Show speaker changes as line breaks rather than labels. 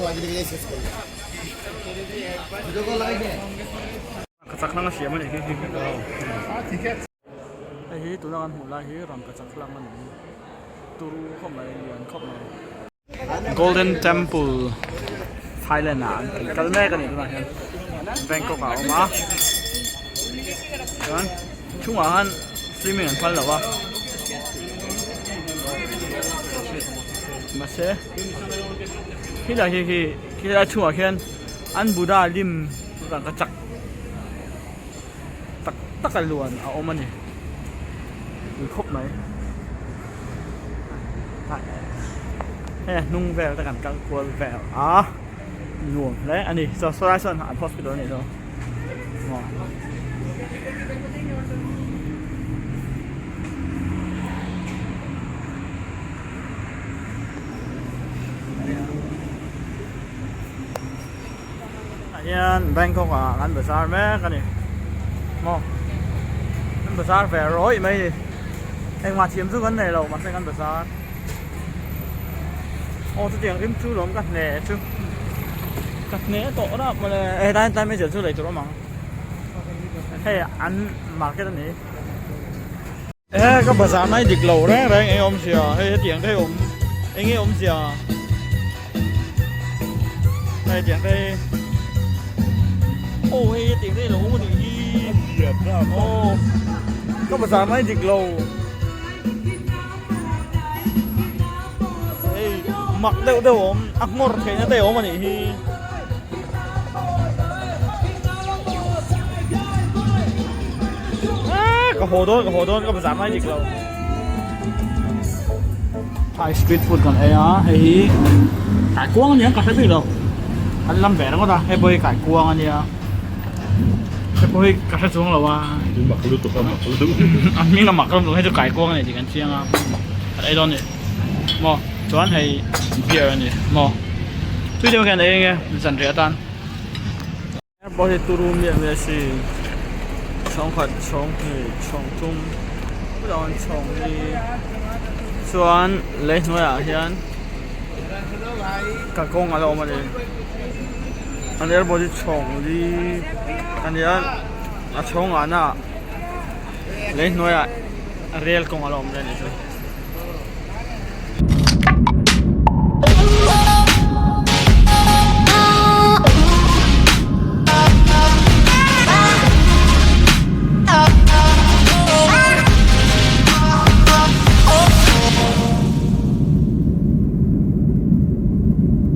Ka chak hlang a siam a nih hi. Hei hi tuna kan hmuh lai hi rangkachak hlang a ni. Turu khawp mai lian khawp mai. Golden Temple Thailand ah an kal mek a nih tunah hian Bangkok ah a awm a chuan chungah khan swimming an phal lo a mahse khilai khi khi khilai chungah khian an Buddha lim rangkachak tak tak a luan a awm a ni pui khawp mai hei a hnung vel te kan kal kual vel a nuam hle a ni saw sawlai sawn an hospital a nih chu maw. Tah hian Bangkok ah kan bazar mek a ni maw kan bazar ve rawih mai a ni engmah thiam chu kan nei lo mahse kan bazar aw chutiang rim chu lawm ka hne chu ka hne tawh rap mawle hei tlai tlai meizial chu lei tur awm ang hei an market a ni e ka bazar na hi dik lo reng reng eng awmzia hei hetiang te hi awm eng nge awmzia hei hetiang te hi aw hei hetiang te hi lo awm anih hi aw ka bazar na hi dik lo hei mak deuh deuh a awm a nghawr theihna te a awm anih hi. Ka haw dawn ka haw dawn ka bazar mai dik lo Thai street food kan ei a hei hi kaikuang aniang ka hre bik lo an lam ve ringawt a hei pawh hi kaikuang ania hei pawh hi ka hre chuang lo a
mak lutuk a mak lutuk
a hming a mak lutuk hei chu kaikuang ani tih kan chiang a kan ei dawn a ni maw chuan hei beer ani maw tui deuh hian ei ange zanriah atan. Pawh hi turu miah miah a si chhawngkhat chhawng hnih chhawng thum chutah chhawng li chuan lei hnuaiah hian kalkawng a la awm a ni an airport hi chhawng li a ni a a chhawng ah na lei hnuaiah rel kawng a la awm daih a nih chu.